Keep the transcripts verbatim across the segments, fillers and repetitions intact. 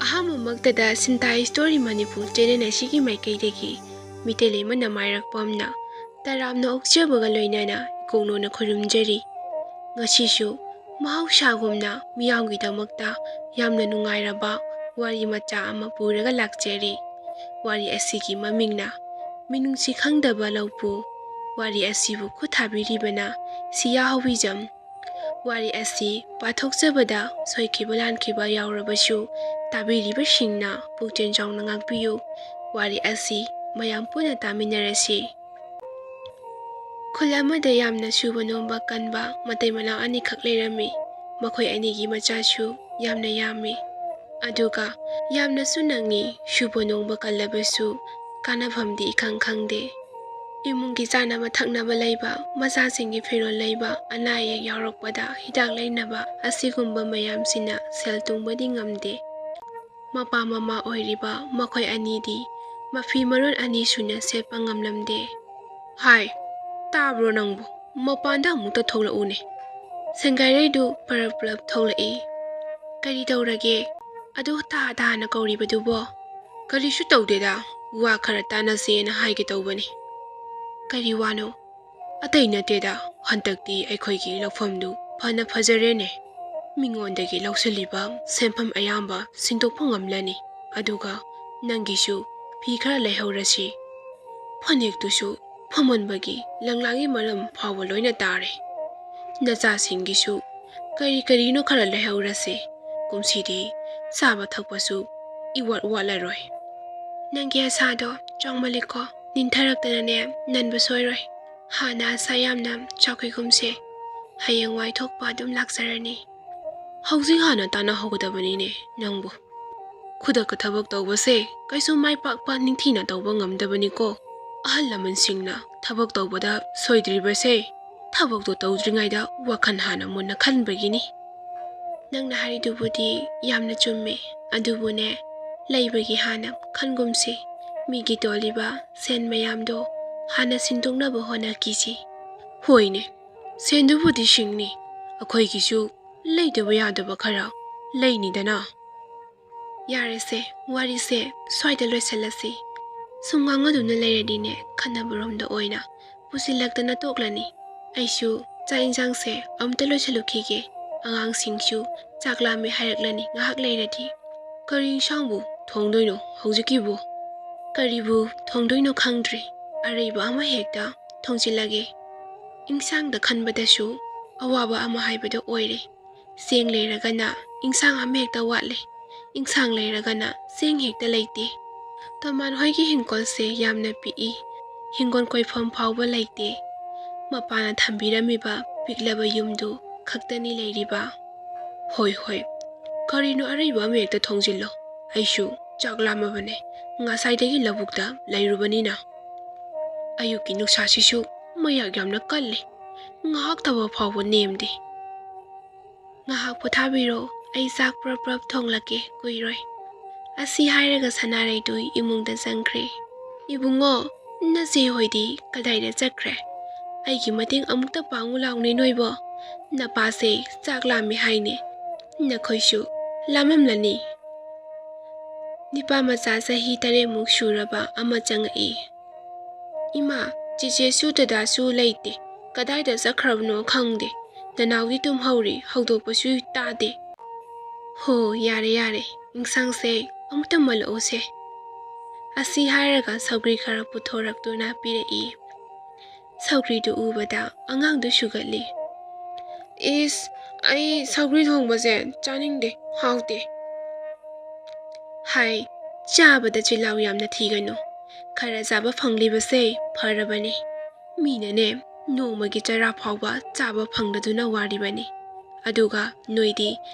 ꯑꯍꯥꯟꯕꯃꯛꯇꯗ ꯁꯤꯟꯊꯥ story Manipur channel ꯑꯁꯤꯒꯤ ꯃꯥꯏꯀꯩꯗꯒꯤ ꯃꯤꯇꯩ ꯂꯩꯃ ꯅꯃꯥꯏꯔꯛꯄꯝꯅ ꯇꯔꯥꯝꯅ ꯑꯣꯛꯆꯕꯒ ꯂꯣꯏꯅꯅ ꯏꯀꯣꯛꯅꯣꯅ ꯈꯨꯔꯨꯝꯖꯔꯤ꯫ ꯉꯁꯤꯁꯨ ꯃꯍꯧꯁꯥꯒꯨꯝꯅ ꯃꯤꯌꯥꯝꯒꯤꯗꯃꯛꯇ ꯌꯥꯝꯅ ꯅꯨꯡꯉꯥꯏꯔꯕ ꯋꯥꯔꯤ ꯃꯆꯥ ꯑꯃ ꯄꯨꯔꯒ ꯂꯥꯛꯆꯔꯤ꯫ ꯋꯥꯔꯤ ꯑꯁꯤꯒꯤ ꯃꯃꯤꯡꯅ ꯃꯤꯅꯨꯡꯁꯤ ꯈꯪꯗꯕ ꯂꯧꯄꯨ꯫ ꯋꯥꯔꯤ ꯑꯁꯤꯕꯨ ꯈꯨꯠ ꯊꯥꯕꯤꯔꯤꯕꯅ ꯁꯤꯌꯥ ꯍꯧꯕꯤꯖꯝ꯫ ꯋꯥꯔꯤ ꯑꯁꯤ ꯄꯥꯊꯣꯛꯆꯕꯗ ꯁꯣꯏꯈꯤꯕ ꯂꯥꯟꯈꯤꯕ ꯌꯥꯎꯔꯕꯁꯨ ꯇꯥꯕꯤꯔꯤꯕꯁꯤꯡꯅ ꯄꯨꯛꯆꯦꯜ ꯆꯥꯎꯅ ꯉꯥꯛꯄꯤꯌꯨ꯫ ꯋꯥꯔꯤ ꯑꯁꯤ ꯃꯌꯥꯝ ꯄꯨꯟꯅ ꯇꯥꯃꯤꯟꯅꯔꯁꯤ꯫ ꯈꯨꯜ ꯑꯃꯗ ꯌꯥꯝꯅ ꯁꯨꯕ ꯅꯣꯝꯕ ꯀꯟꯕ ꯃꯇꯩ ꯃꯅꯥꯎ ꯑꯅꯤꯈꯛ ꯂꯩꯔꯝꯃꯤ꯫ ꯃꯈꯣꯏ ꯑꯅꯤꯒꯤ ꯃꯆꯥꯁꯨ ꯌꯥꯝꯅ ꯌꯥꯝꯃꯤ꯫ ꯑꯗꯨꯒ ꯌꯥꯝꯅꯁꯨ ꯅꯪꯉꯤ, ꯁꯨꯕ ꯅꯣꯝꯕ ꯀꯜꯂꯕꯁꯨ ꯀꯥꯟꯅꯐꯝꯗꯤ ꯏꯈꯪ ꯈꯪꯗꯦ꯫ ꯏꯃꯨꯡꯒꯤ ꯆꯥꯅꯕ ꯊꯛꯅꯕ ꯂꯩꯕ, ꯃꯆꯥꯁꯤꯡꯒꯤ ꯐꯤꯔꯣꯜ ꯂꯩꯕ, ꯑꯅꯥ ꯑꯌꯦꯛ ꯌꯥꯎꯔꯛꯄꯗ ꯍꯤꯗꯥꯛ ꯂꯩꯅꯕ, ꯑꯁꯤꯒꯨꯝꯕ ꯃꯌꯥꯝꯁꯤꯅ ꯁꯦꯜ ꯇꯨꯡꯕꯗꯤ ꯉꯝꯗꯦ꯫ ꯃꯄꯥ ꯃꯃꯥ ꯑꯣꯏꯔꯤꯕ ꯃꯈꯣꯏ ꯑꯅꯤꯗꯤ ꯃꯐꯤ ꯃꯔꯣꯟ ꯑꯅꯤ ꯁꯨꯅ ꯁꯦꯠꯄ ꯉꯝꯂꯝꯗꯦ꯫ ꯍꯥꯏ, ꯇꯥꯕ꯭ꯔꯣ ꯅꯪꯕꯨ? ꯃꯄꯥꯟꯗ ꯑꯃꯨꯛꯇ ꯊꯣꯛꯂꯛꯎꯅꯦ꯫ ꯁꯦꯡꯒꯥꯏꯔꯩꯗꯨ ꯄꯔꯞ ꯄꯔꯞ ꯊꯣꯛꯂꯛꯏ꯫ ꯀꯔꯤ ꯇꯧꯔꯒꯦ? ꯑꯗꯨ ꯇꯥ ꯇꯥꯅ ꯀꯧꯔꯤꯕꯗꯨꯕꯣ? ꯀꯔꯤꯁꯨ ꯇꯧꯗꯦꯗ, ꯋꯥ ꯈꯔ ꯇꯥꯟꯅꯁꯦꯅ ꯍꯥꯏꯒꯦ ꯇꯧꯕꯅꯤ꯫ ꯀꯔꯤ ꯋꯥꯅꯣ? ꯑꯇꯩ ꯅꯠꯇꯦꯗ, ꯍꯟꯗꯛꯇꯤ ꯑꯩꯈꯣꯏꯒꯤ ꯂꯧꯐꯝꯗꯨ ꯐꯅ ꯐꯖꯔꯦꯅꯦ꯫ ꯃꯤꯉꯣꯟꯗꯒꯤ ꯂꯧꯁꯤꯜꯂꯤꯕ ꯁꯦꯟꯐꯝ ꯑꯌꯥꯝꯕ ꯁꯤꯟꯗꯣꯛꯄ ꯉꯝꯂꯅꯤ꯫ ꯑꯗꯨꯒ ꯅꯪꯒꯤꯁꯨ ꯐꯤ ꯈꯔ ꯂꯩꯍꯧꯔꯁꯤ꯫ ꯐꯅꯦꯛꯇꯨꯁꯨ ꯐꯝꯃꯟꯕꯒꯤ ꯂꯪꯂꯥꯒꯤ ꯃꯔꯝ ꯐꯥꯎꯕ ꯂꯣꯏꯅ ꯇꯥꯔꯦ꯫ ꯅꯆꯥꯁꯤꯡꯒꯤꯁꯨ ꯀꯔꯤ ꯀꯔꯤꯅꯣ ꯈꯔ ꯂꯩꯍꯧꯔꯁꯤ꯫ ꯀꯨꯝꯁꯤꯗꯤ ꯆꯥꯕ ꯊꯛꯄꯁꯨ ꯏꯋꯥꯠ ꯋꯥꯠꯂꯔꯣꯏ꯫ ꯅꯪꯒꯤ ꯑꯁꯥꯗꯣ ꯆꯥꯎꯃꯜꯂꯤꯀꯣ, ꯅꯤꯡꯊꯔꯛꯇꯅꯅꯦ ꯅꯟꯕ ꯁꯣꯏꯔꯣꯏ꯫ ꯍꯥꯟꯅ ꯑꯁꯥ ꯌꯥꯝꯅ ꯆꯥꯎꯈꯤꯒꯨꯝꯁꯦ꯫ ꯍꯌꯦꯡꯋꯥꯏ ꯊꯣꯛꯄ ꯑꯗꯨꯝ ꯂꯥꯛꯆꯔꯅꯤ꯫ ꯍꯧꯖꯤꯛ ꯍꯥꯟꯅ ꯇꯥꯟꯅꯍꯧꯒꯗꯕꯅꯤꯅꯦ ꯅꯪꯕꯨ꯫ ꯈꯨꯗꯛꯇ ꯊꯕꯛ ꯇꯧꯕꯁꯦ ꯀꯩꯁꯨ ꯃꯥꯏ ꯄꯥꯛꯄ ꯅꯤꯡꯊꯤꯅ ꯇꯧꯕ ꯉꯝꯗꯕꯅꯤꯀꯣ꯫ ꯑꯍꯜ ꯂꯃꯟꯁꯤꯡꯅ ꯊꯕꯛ ꯇꯧꯕꯗ ꯁꯣꯏꯗ꯭ꯔꯤꯕꯁꯦ, ꯊꯕꯛꯇꯣ ꯇꯧꯗ꯭ꯔꯤꯉꯩꯗ ꯋꯥꯈꯜ ꯍꯥꯟꯅ ꯃꯨꯟꯅ ꯈꯟꯕꯒꯤꯅꯤ꯫ ꯅꯪꯅ ꯍꯥꯏꯔꯤꯗꯨꯕꯨꯗꯤ ꯌꯥꯝꯅ ꯆꯨꯝꯃꯦ, ꯑꯗꯨꯕꯨꯅꯦ, ꯂꯩꯕꯒꯤ ꯍꯥꯟꯅ ꯈꯟꯒꯨꯝꯁꯤ꯫ ꯃꯤꯒꯤ ꯇꯣꯜꯂꯤꯕ ꯁꯦꯟ ꯃꯌꯥꯝꯗꯣ ꯍꯥꯟꯅ ꯁꯤꯟꯗꯣꯛꯅꯕ ꯍꯣꯠꯅꯈꯤꯁꯤ꯫ ꯍꯣꯏꯅꯦ, ꯁꯦꯟꯗꯨꯕꯨꯗꯤ ꯁꯤꯡꯅꯤ, ꯑꯩꯈꯣꯏꯒꯤꯁꯨ ꯂꯩꯗꯕ ꯌꯥꯗꯕ ꯈꯔ ꯂꯩꯅꯤꯗꯅ꯫ ꯌꯥꯔꯦꯁꯦ, ꯋꯥꯔꯤꯁꯦ ꯁ꯭ꯋꯥꯏꯗ ꯂꯣꯏꯁꯤꯜꯂꯁꯤ꯫ ꯁꯨꯝ ꯉꯥꯡꯅꯗꯨꯅ ꯂꯩꯔꯗꯤꯅꯦ, ꯈꯠꯅꯕꯔꯣꯝꯗ ꯑꯣꯏꯅ ꯄꯨꯁꯤꯜꯂꯛꯇꯅ ꯇꯣꯛꯂꯅꯤ꯫ ꯑꯩꯁꯨ ꯆꯥꯛ ꯏꯟꯁꯥꯡꯁꯦ ꯑꯝꯇ ꯂꯣꯏꯁꯤꯜꯂꯨꯈꯤꯒꯦ꯫ ꯑꯉꯥꯡꯁꯤꯡꯁꯨ ꯆꯥꯛ ꯂꯥꯝꯃꯦ ꯍꯥꯏꯔꯛꯂꯅꯤ ꯉꯥꯏꯍꯥꯛ ꯂꯩꯔꯗꯤ꯫ ꯀꯔꯤ ꯏꯟꯁꯥꯡꯕꯨ ꯊꯣꯡꯗꯣꯏꯅꯣ ꯍꯧꯖꯤꯛꯀꯤꯕꯨ? ꯀꯔꯤꯕꯨ ꯊꯣꯡꯗꯣꯏꯅꯣ ꯈꯪꯗ꯭ꯔꯤ꯫ ꯑꯔꯩꯕ ꯑꯃ ꯍꯦꯛꯇ ꯊꯣꯡꯖꯤꯜꯂꯒꯦ꯫ ꯏꯟꯁꯥꯡꯗ ꯈꯟꯕꯗꯁꯨ ꯑꯋꯥꯕ ꯑꯃ ꯍꯥꯏꯕꯗꯣ ꯑꯣꯏꯔꯦ꯫ ꯆꯦꯡ ꯂꯩꯔꯒꯅ ꯏꯟꯁꯥꯡ ꯑꯃ ꯍꯦꯛꯇ ꯋꯥꯠꯂꯦ, ꯏꯟꯁꯥꯡ ꯂꯩꯔꯒꯅ ꯆꯦꯡ ꯍꯦꯛꯇ ꯂꯩꯇꯦ꯫ ꯇꯣꯃꯥꯟ ꯍꯣꯏꯒꯤ ꯍꯤꯡꯒꯣꯜꯁꯦ ꯌꯥꯝꯅ ꯄꯤꯛꯏ, ꯍꯤꯡꯒꯣꯜ ꯀꯣꯏꯐꯝ ꯐꯥꯎꯕ ꯂꯩꯇꯦ꯫ ꯃꯄꯥꯅ ꯊꯝꯕꯤꯔꯝꯃꯤꯕ ꯄꯤꯛꯂꯕ ꯌꯨꯝꯗꯨ ꯈꯛꯇꯅꯤ ꯂꯩꯔꯤꯕ꯫ ꯍꯣꯏ, ꯍꯣꯏ, ꯀꯔꯤꯅꯣ ꯑꯔꯩꯕ ꯑꯃ ꯍꯦꯛꯇ ꯊꯣꯡꯖꯤꯜꯂꯣ, ꯑꯩꯁꯨ ꯆꯥꯛ ꯂꯥꯝꯃꯕꯅꯦ, ꯉꯁꯥꯏꯗꯒꯤ ꯂꯧꯕꯨꯛꯇ ꯂꯩꯔꯨꯕꯅꯤꯅ꯫ ꯑꯌꯨꯛꯀꯤ ꯅꯨꯡꯁꯥꯁꯤꯁꯨ ꯃꯌꯥꯛ ꯌꯥꯝꯅ ꯀꯜꯂꯤ, ꯉꯥꯏꯍꯥꯛ ꯊꯕꯛ ꯐꯥꯎꯕ ꯅꯦꯝꯗꯦ꯫ ꯉꯥꯏꯍꯥꯛ ꯄꯣꯊꯥꯕꯤꯔꯣ, ꯑꯩ ꯆꯥꯛ ꯄ꯭ꯔꯞ ꯄ꯭ꯔꯞ ꯊꯣꯡꯂꯛꯀꯦ, ꯀꯨꯏꯔꯣꯏ꯫ ꯑꯁꯤ ꯍꯥꯏꯔꯒ ꯁꯅꯥꯔꯩꯗꯨ ꯏꯃꯨꯡꯗ ꯆꯪꯈ꯭ꯔꯦ꯫ ꯏꯕꯨꯡꯉꯣ, ꯅꯆꯦ ꯍꯣꯏꯗꯤ ꯀꯗꯥꯏꯗ ꯆꯠꯈ꯭ꯔꯦ? ꯑꯩꯒꯤ ꯃꯇꯦꯡ ꯑꯃꯨꯛꯇ ꯄꯥꯡꯉꯨ ꯂꯥꯎꯅꯦ ꯅꯣꯏꯕꯣ꯫ ꯅꯄꯥꯁꯦ ꯆꯥꯛ ꯂꯥꯝꯃꯦ ꯍꯥꯏꯅꯦ꯫ ꯅꯈꯣꯏꯁꯨ ꯂꯥꯝꯃꯝꯂꯅꯤ꯫ ꯅꯤꯄꯥ ꯃꯆꯥ ꯆꯍꯤ ꯇꯔꯦꯠꯃꯨꯛ ꯁꯨꯔꯕ ꯑꯃ ꯆꯪꯉꯛꯏ꯫ ꯏꯃꯥ, ꯆꯦꯆꯦꯁꯨ ꯗꯗꯥꯁꯨ ꯂꯩꯇꯦ, ꯀꯗꯥꯏꯗ ꯆꯠꯈ꯭ꯔꯕꯅꯣ ꯈꯪꯗꯦ꯫ ꯅꯅꯥꯎꯗꯤ ꯇꯨꯝꯍꯧꯔꯤ, ꯍꯧꯗꯣꯛꯄꯁꯨ ꯇꯥꯗꯦ꯫ ꯍꯣ, ꯌꯥꯔꯦ ꯌꯥꯔꯦ, ꯏꯟꯁꯥꯡꯁꯦ ꯑꯃꯨꯛꯇ ꯃꯜꯂꯛꯎꯁꯦ꯫ ꯑꯁꯤ ꯍꯥꯏꯔꯒ ꯁꯧꯒ꯭ꯔꯤ ꯈꯔ ꯄꯨꯊꯣꯔꯛꯇꯨꯅ ꯄꯤꯔꯛꯏ꯫ ꯁꯧꯒ꯭ꯔꯤꯗꯨ ꯎꯕꯗ ꯑꯉꯥꯡꯗꯨ ꯁꯨꯒꯠꯂꯤ꯫ ꯏꯁ, ꯑꯩ ꯁꯧꯒ꯭ꯔꯤ ꯊꯣꯡꯕꯁꯦ ꯆꯥꯅꯤꯡꯗꯦ, ꯍꯥꯎꯇꯦ꯫ ꯍꯥꯏ, ꯆꯥꯕꯗ ꯆꯤꯜꯍꯥꯎ ꯌꯥꯝꯅ ꯊꯤꯒꯅꯨ꯫ ꯈꯔ ꯆꯥꯕ ꯐꯪꯂꯤꯕꯁꯦ ꯐꯔꯕꯅꯤ꯫ ꯃꯤꯅꯅꯦ, ꯅꯣꯡꯃꯒꯤ ꯆꯔꯥ ꯐꯥꯎꯕ ꯆꯥꯕ ꯐꯪꯗꯗꯨꯅ ꯋꯥꯔꯤꯕꯅꯤ꯫ ꯑꯗꯨꯒ ꯅꯣꯏꯗꯤ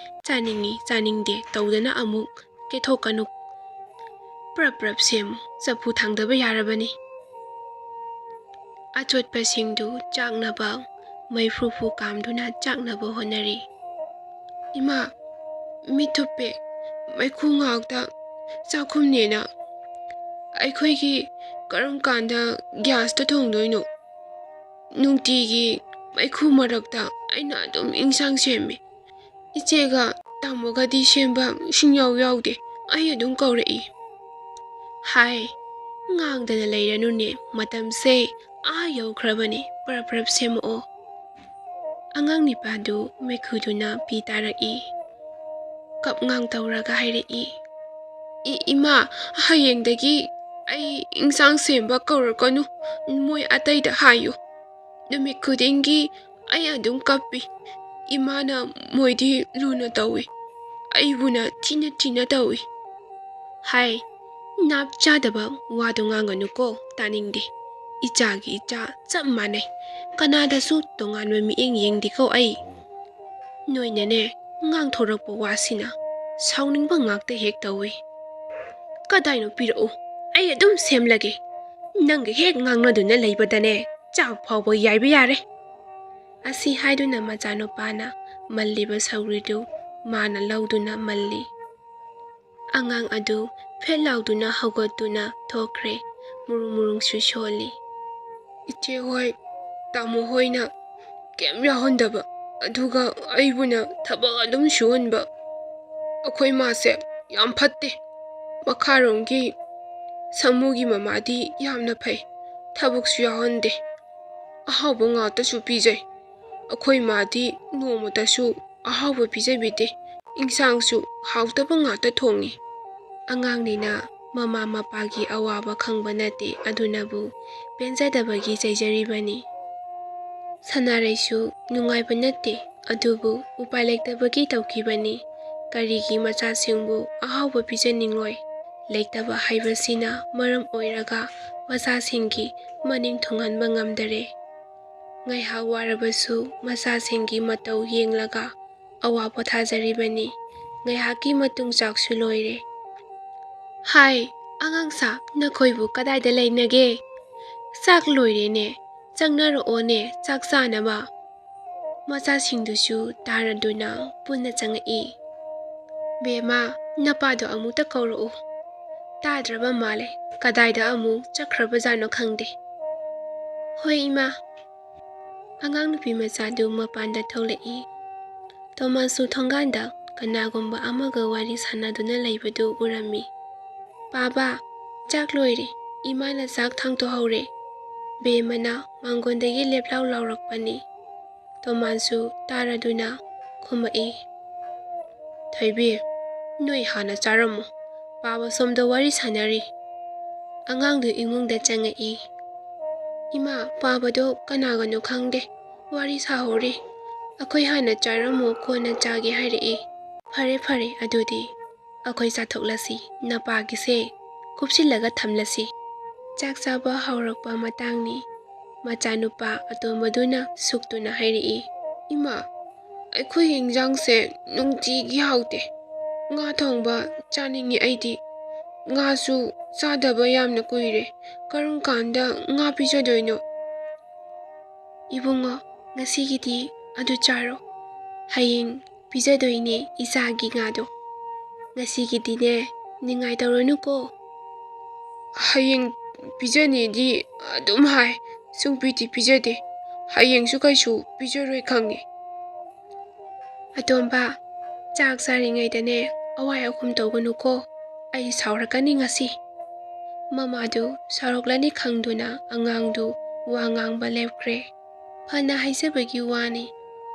ꯆꯥꯅꯤꯡꯉꯤ ꯆꯥꯅꯤꯡꯗꯦ ꯇꯧꯗꯅ ꯑꯃꯨꯛ ꯀꯦꯊꯣꯛꯀꯅꯨ꯫ ꯄ꯭ꯔꯞ ꯄ꯭ꯔꯞ ꯁꯦꯝꯃꯨ, ꯆꯐꯨ ꯊꯥꯡꯗꯕ ꯌꯥꯔꯕꯅꯤ꯫ ꯑꯆꯣꯠꯄꯁꯤꯡꯗꯨ ꯆꯥꯛꯅꯕ ꯃꯩꯐꯨ ꯐꯨ ꯀꯥꯝꯗꯨꯅ ꯆꯥꯛꯅꯕ ꯍꯣꯠꯅꯔꯤ꯫ ꯏꯃꯥ, ꯃꯤꯠ ꯊꯨꯞꯄꯦ, ꯃꯩꯈꯨ ꯉꯥꯛꯇ ꯆꯥꯛꯈꯨꯝꯅꯦꯅ꯫ ꯑꯩꯈꯣꯏꯒꯤ ꯀꯔꯝ ꯀꯥꯟꯗ ꯒ꯭ꯌꯥꯁꯇ ꯊꯣꯡꯗꯣꯏꯅꯣ? ꯅꯨꯡꯇꯤꯒꯤ ꯃꯩꯈꯨ ꯃꯔꯛꯇ ꯑꯩꯅ ꯑꯗꯨꯝ ꯏꯟꯁꯥꯡ ꯁꯦꯝꯃꯤ꯫ ꯏꯆꯦꯒ ꯇꯥꯃꯣꯒꯗꯤ ꯁꯦꯝꯕ ꯁꯨꯡꯌꯥꯎ ꯌꯥꯎꯗꯦ꯫ ꯑꯩ ꯑꯗꯨꯝ ꯀꯧꯔꯛꯏ꯫ ꯍꯥꯏ, ꯉꯥꯡꯗꯅ ꯂꯩꯔꯅꯨꯅꯦ, ꯃꯇꯝꯁꯦ ꯑꯥ ꯌꯧꯈ꯭ꯔꯕꯅꯤ, ꯄꯔꯞ ꯄꯔꯞ ꯁꯦꯝꯃꯛꯑꯣ꯫ ꯑꯉꯥꯡ ꯅꯤꯄꯥꯗꯨ ꯃꯩꯈꯨꯗꯨꯅ ꯄꯤ ꯇꯥꯔꯛꯏ꯫ ꯀꯞ ꯉꯥꯡ ꯇꯧꯔꯒ ꯍꯥꯏꯔꯛꯏ, "ꯏ-, ꯏꯃꯥ, ꯍꯌꯦꯡꯗꯒꯤ ꯑꯩ ꯏꯟꯁꯥꯡ ꯁꯦꯝꯕ ꯀꯧꯔꯛꯀꯅꯨ, ꯃꯣꯏ ꯑꯇꯩꯗ ꯍꯥꯏꯌꯨ꯫ ꯅꯨꯃꯤꯠ ꯈꯨꯗꯤꯡꯒꯤ ꯑꯩ ꯑꯗꯨꯝ ꯀꯞꯄꯤ꯫ ꯏꯃꯥꯅ ꯃꯣꯏꯗꯤ ꯂꯨꯅ ꯇꯧꯏ, ꯑꯩꯕꯨꯅ ꯊꯤꯅ ꯊꯤꯅ ꯇꯧꯏ꯫" ꯍꯥꯏ, "ꯅꯥꯞ ꯆꯥꯗꯕ ꯋꯥꯗꯣ ꯉꯥꯡꯒꯅꯨꯀꯣ, ꯇꯥꯅꯤꯡꯗꯦ꯫ ꯏꯆꯥꯒꯤ ꯏꯆꯥ ꯆꯞ ꯃꯥꯟꯅꯩ꯫ ꯀꯅꯥꯗꯁꯨ ꯇꯣꯉꯥꯟꯕ ꯃꯤꯠꯌꯦꯡ ꯌꯦꯡꯗꯦꯀꯣ ꯑꯩ꯫ ꯅꯣꯏꯅꯅꯦ, ꯉꯥꯡꯊꯣꯔꯛꯄ ꯋꯥꯁꯤꯅ ꯁꯥꯎꯅꯤꯡꯕ ꯉꯥꯛꯇ ꯍꯦꯛ ꯇꯧꯏ꯫ ꯀꯗꯥꯏꯅꯣ ꯄꯤꯔꯛꯎ, ꯑꯩ ꯑꯗꯨꯝ ꯁꯦꯝꯂꯒꯦ꯫ ꯅꯪꯒ ꯍꯦꯛ ꯉꯥꯡꯅꯗꯨꯅ ꯂꯩꯕꯗꯅꯦ, ꯆꯥꯛ ꯐꯥꯎꯕ ꯌꯥꯏꯕ ꯌꯥꯔꯦ꯫" ꯑꯁꯤ ꯍꯥꯏꯗꯨꯅ ꯃꯆꯥꯅꯨꯄꯥꯅ ꯃꯜꯂꯤꯕ ꯁꯧꯒ꯭ꯔꯤꯗꯨ ꯃꯥꯅ ꯂꯧꯗꯨꯅ ꯃꯜꯂꯤ꯫ ꯑꯉꯥꯡ ꯑꯗꯨ ꯐꯦꯠ ꯂꯥꯎꯗꯨꯅ ꯍꯧꯒꯠꯇꯨꯅ ꯊꯣꯛꯈ꯭ꯔꯦ꯫ ꯃꯨꯔꯨꯝ ꯃꯨꯔꯨꯝꯁꯨ ꯁꯣꯜꯂꯤ꯫ "ꯏꯆꯦ ꯍꯣꯏ, ꯇꯥꯃꯣ ꯍꯣꯏꯅ ꯀꯩꯝ ꯌꯥꯎꯍꯟꯗꯕ, ꯑꯗꯨꯒ ꯑꯩꯕꯨꯅ ꯊꯕꯛ ꯑꯗꯨꯝ ꯁꯨꯍꯟꯕ꯫ ꯑꯩꯈꯣꯏ ꯃꯥꯁꯦ ꯌꯥꯝ ꯐꯠꯇꯦ꯫ ꯃꯈꯥꯔꯣꯝꯒꯤ ꯁꯥꯃꯨꯒꯤ ꯃꯃꯥꯗꯤ ꯌꯥꯝꯅ ꯐꯩ, ꯊꯕꯛꯁꯨ ꯌꯥꯎꯍꯟꯗꯦ, ꯑꯍꯥꯎꯕ ꯉꯥꯛꯇꯁꯨ ꯄꯤꯖꯩ꯫ ꯑꯩꯈꯣꯏ ꯃꯥꯗꯤ ꯅꯣꯡꯃꯇꯁꯨ ꯑꯍꯥꯎꯕ ꯄꯤꯖꯕꯤꯗꯦ, ꯏꯟꯁꯥꯡꯁꯨ ꯍꯥꯎꯇꯕ ꯉꯥꯛꯇ ꯊꯣꯡꯉꯤ꯫" ꯑꯉꯥꯡꯅꯤꯅ ꯃꯃꯥ ꯃꯄꯥꯒꯤ ꯑꯋꯥꯕ ꯈꯪꯕ ꯅꯠꯇꯦ, ꯑꯗꯨꯅꯕꯨ ꯄꯦꯟꯖꯗꯕꯒꯤ ꯆꯩꯖꯔꯤꯕꯅꯤ꯫ ꯁꯅꯥꯔꯩꯁꯨ ꯅꯨꯡꯉꯥꯏꯕ ꯅꯠꯇꯦ, ꯑꯗꯨꯕꯨ ꯎꯄꯥꯏ ꯂꯩꯇꯕꯒꯤ ꯇꯧꯈꯤꯕꯅꯤ꯫ ꯀꯔꯤꯒꯤ ꯃꯆꯥꯁꯤꯡꯕꯨ ꯑꯍꯥꯎꯕ ꯄꯤꯖꯅꯤꯡꯂꯣꯏ? ꯂꯩꯇꯕ ꯍꯥꯏꯕꯁꯤꯅ ꯃꯔꯝ ꯑꯣꯏꯔꯒ ꯃꯆꯥꯁꯤꯡꯒꯤ ꯃꯅꯤꯡ ꯊꯨꯡꯍꯟꯕ ꯉꯝꯗꯔꯦ꯫ ꯉꯥꯏꯍꯥꯛ ꯋꯥꯔꯕꯁꯨ ꯃꯆꯥꯁꯤꯡꯒꯤ ꯃꯇꯧ ꯌꯦꯡꯂꯒ ꯑꯋꯥ ꯄꯣꯊꯥꯖꯔꯤꯕꯅꯤ꯫ ꯉꯥꯏꯍꯥꯛꯀꯤ ꯃꯇꯨꯡ ꯆꯥꯛꯁꯨ ꯂꯣꯏꯔꯦ꯫ "ꯍꯥꯏ, ꯑꯉꯥꯡꯁꯥ, ꯅꯈꯣꯏꯕꯨ ꯀꯗꯥꯏꯗ ꯂꯩꯅꯒꯦ? ꯆꯥꯛ ꯂꯣꯏꯔꯦꯅꯦ, ꯆꯪꯅꯔꯛꯑꯣꯅꯦ, ꯆꯥꯛ ꯆꯥꯅꯕ꯫" ꯃꯆꯥꯁꯤꯡꯗꯨꯁꯨ ꯇꯥꯔꯗꯨꯅ ꯄꯨꯟꯅ ꯆꯪꯉꯛꯏ꯫ "ꯕꯦꯝꯃ, ꯅꯄꯥꯗꯣ ꯑꯃꯨꯛꯇ ꯀꯧꯔꯛꯎ꯫ ꯇꯥꯗ꯭ꯔꯕ ꯃꯥꯜꯂꯦ, ꯀꯗꯥꯏꯗ ꯑꯃꯨꯛ ꯆꯠꯈ꯭ꯔꯕꯖꯥꯠꯅꯣ ꯈꯪꯗꯦ꯫" "ꯍꯣꯏ, ꯏꯃꯥ꯫" ꯑꯉꯥꯡ ꯅꯨꯄꯤ ꯃꯆꯥꯗꯨ ꯃꯄꯥꯟꯗ ꯊꯣꯛꯂꯛꯏ꯫ ꯇꯣꯃꯥꯁꯁꯨ ꯊꯣꯡꯒꯥꯟꯗ ꯀꯅꯥꯒꯨꯝꯕ ꯑꯃꯒ ꯋꯥꯔꯤ ꯁꯥꯟꯅꯗꯨꯅ ꯂꯩꯕꯗꯨ ꯎꯔꯝꯃꯤ꯫ "ꯄꯥꯕ, ꯆꯥꯛ ꯂꯣꯏꯔꯦ, ꯏꯃꯥꯅ ꯆꯥꯛ ꯊꯥꯡꯗꯣꯛꯍꯧꯔꯦ꯫" ꯕꯦꯝꯃꯅ ꯃꯥꯡꯒꯣꯟꯗꯒꯤ ꯂꯦꯞꯂꯥꯎ ꯂꯥꯎꯔꯛꯄꯅꯤ꯫ ꯇꯣꯃꯥꯟꯁꯨ ꯇꯥꯔꯗꯨꯅ ꯈꯨꯝꯃꯛꯏ, "ꯊꯣꯏꯕꯤ, ꯅꯣꯏ ꯍꯥꯟꯅ ꯆꯥꯔꯝꯃꯣ, ꯄꯥꯕ ꯁꯣꯝꯗ ꯋꯥꯔꯤ ꯁꯥꯟꯅꯔꯤ꯫" ꯑꯉꯥꯡꯗꯨ ꯏꯃꯨꯡꯗ ꯆꯪꯉꯛꯏ꯫ "ꯏꯃꯥ, ꯄꯥꯕꯗꯣ ꯀꯅꯥꯒꯅꯣ ꯈꯪꯗꯦ, ꯋꯥꯔꯤ ꯁꯥꯍꯧꯔꯤ꯫ ꯑꯩꯈꯣꯏ ꯍꯥꯟꯅ ꯆꯥꯔꯝꯃꯣ, ꯀꯣꯟꯅ ꯆꯥꯒꯦ ꯍꯥꯏꯔꯛꯏ꯫" "ꯐꯔꯦ, ꯐꯔꯦ, ꯑꯗꯨꯗꯤ ꯑꯩꯈꯣꯏ ꯆꯥꯊꯣꯛꯂꯁꯤ, ꯅꯄꯥꯒꯤꯁꯦ ꯀꯨꯞꯁꯤꯜꯂꯒ ꯊꯝꯂꯁꯤ꯫" ꯆꯥꯛ ꯆꯥꯕ ꯍꯧꯔꯛꯄ ꯃꯇꯥꯡꯅꯤ꯫ ꯃꯆꯥꯅꯨꯄꯥ ꯑꯇꯣꯝꯕꯗꯨꯅ ꯁꯨꯛꯇꯨꯅ ꯍꯥꯏꯔꯛꯏ, "ꯏꯃꯥ, ꯑꯩꯈꯣꯏꯒꯤ ꯏꯟꯖꯥꯡꯁꯦ ꯅꯨꯡꯇꯤꯒꯤ ꯍꯥꯎꯇꯦ꯫ ꯉꯥ ꯊꯣꯡꯕ ꯆꯥꯅꯤꯡꯉꯤ ꯑꯩꯗꯤ꯫ ꯉꯥꯁꯨ ꯆꯥꯗꯕ ꯌꯥꯝꯅ ꯀꯨꯏꯔꯦ꯫ ꯀꯔꯝ ꯀꯥꯟꯗ ꯉꯥ ꯄꯤꯖꯗꯣꯏꯅꯣ?" "ꯏꯕꯨꯡꯉꯣ, ꯉꯁꯤꯒꯤꯗꯤ ꯑꯗꯨ ꯆꯥꯔꯣ꯫ ꯍꯌꯦꯡ ꯄꯤꯖꯗꯣꯏꯅꯦ ꯏꯆꯥꯒꯤ ꯉꯥꯗꯣ꯫ ꯉꯁꯤꯒꯤꯗꯤꯅꯦ, ꯅꯤꯡꯉꯥꯏ ꯇꯧꯔꯅꯨꯀꯣ꯫" "ꯍꯌꯦꯡ ꯄꯤꯖꯅꯤꯗꯤ ꯑꯗꯨꯝ ꯍꯥꯏ, ꯁꯨꯡꯄꯤꯗꯤ ꯄꯤꯖꯗꯦ꯫ ꯍꯌꯦꯡꯁꯨ ꯀꯩꯁꯨ ꯄꯤꯖꯔꯣꯏ ꯈꯪꯉꯤ꯫" "ꯑꯇꯣꯝꯕ, ꯆꯥꯛ ꯆꯥꯔꯤꯉꯩꯗꯅꯦ, ꯑꯋꯥꯏ ꯑꯈꯨꯝ ꯇꯧꯒꯅꯨꯀꯣ, ꯑꯩ ꯁꯥꯎꯔꯛꯀꯅꯤ ꯉꯁꯤ꯫" ꯃꯃꯥꯗꯨ ꯁꯥꯎꯔꯛꯂꯅꯤ ꯈꯪꯗꯨꯅ ꯑꯉꯥꯡꯗꯨ ꯋꯥ ꯉꯥꯡꯕ ꯂꯦꯞꯈ꯭ꯔꯦ꯫ ꯐꯅ ꯍꯥꯏꯖꯕꯒꯤ ꯋꯥꯅꯤ,